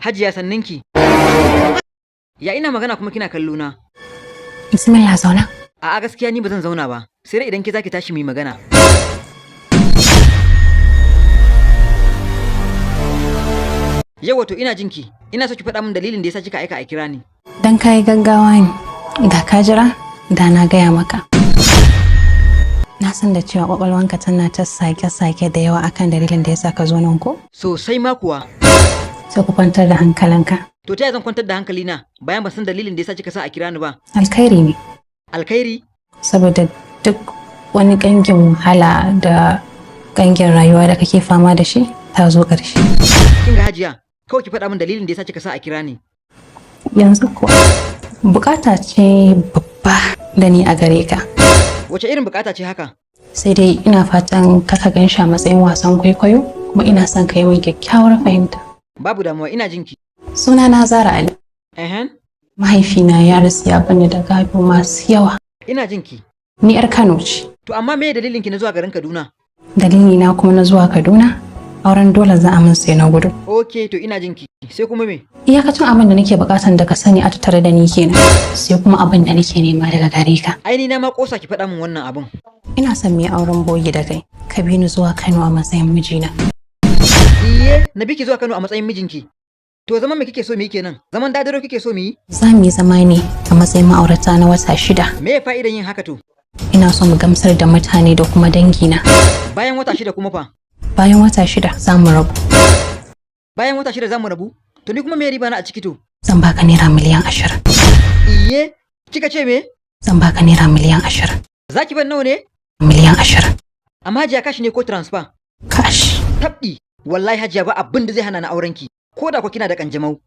Hajiya, sanninki. Ya ina magana kuma kina kallo na? Bismillah, zauna. A'a, gaskiya ni ba zan zauna ba. Sai dai idan ke zaki tashi mu yi magana. Yau wato ina jinki. Ina so ki faɗa min dalilin da yasa kika aika a kira ni. Dan kayi gaggawa ne. Da ka jira, da na gaya maka. Na san da cewa kwakwalwanka tana ta sake-sake da yawa akan dalilin da yasa ka zo nan, ko? Sosai ma kuwa. Sai ku kwantar da hankalinka. To ta yaya zan kwantar da hankalina bayan ban san dalilin da yasa kika sa a kira ni ba? Alkhairi ne. Alkhairi? Saboda duk wani ƙangin wahala da ƙangin rayuwa da kake fama da shi ta zo ƙarshe. Kin ga Hajiya, kawai ki faɗa min dalilin da yasa kika sa a kira ni. Yanzu kuwa bukata ce babba da ni a gare ka. Wace irin bukata ce haka? Sai dai ina fatan kaka gan shi a matsayin wasan kwaikwayo, kuma ina son ka yi min kyakkyawar fahimta. Babu damuwa, ina jinki. Suna na Zara Ali. Ehen, Mahaifina ya rasu ya bani da gado masu yawa. Ina jinki. Ni 'yar Kano ce. To amma me dalilin ki na zuwa garin Kaduna? Dalili na kuma na zuwa Kaduna, auren dole za a min sai na gudu. Okay, to ina jinki. Sai kuma me? Iyakacin abin da nake bukatan da ka sani a tattare da ni kenan. Sai kuma abin da nake nema daga gare ka. Ai ni na ma kosa ki faɗa min wannan abun. Ina son mu yi auren bogi da kai. Ka bi ni zuwa Kano a matsayin mijina. Iye, na bi ki zuwa Kano a matsayin mijinki. To zaman me kike so mu yi kenan? Zaman dadaro kike so mu yi? Za mu yi zama ne a matsayin ma'aurata na wata 6. Me ya fa'idan yin haka to? Ina so mu gamsar da mutane da kuma dangina. Bayan wata 6 kuma fa? Bayan wata 6 za mu rabu. Bayan wata 6 za mu rabu? To ni kuma me riba na a ciki to? Zan baka naira miliyan 20. Iye, kika ce me? Zan baka naira miliyan 20. Za ki ban nawa ne? Miliyan 20. Amma Hajiya, cash ne ko transfer? Cash. Tabɗi, wallahi Hajiya ba abin da zai hana na auren ki. Ko da ko kina da kanjamau.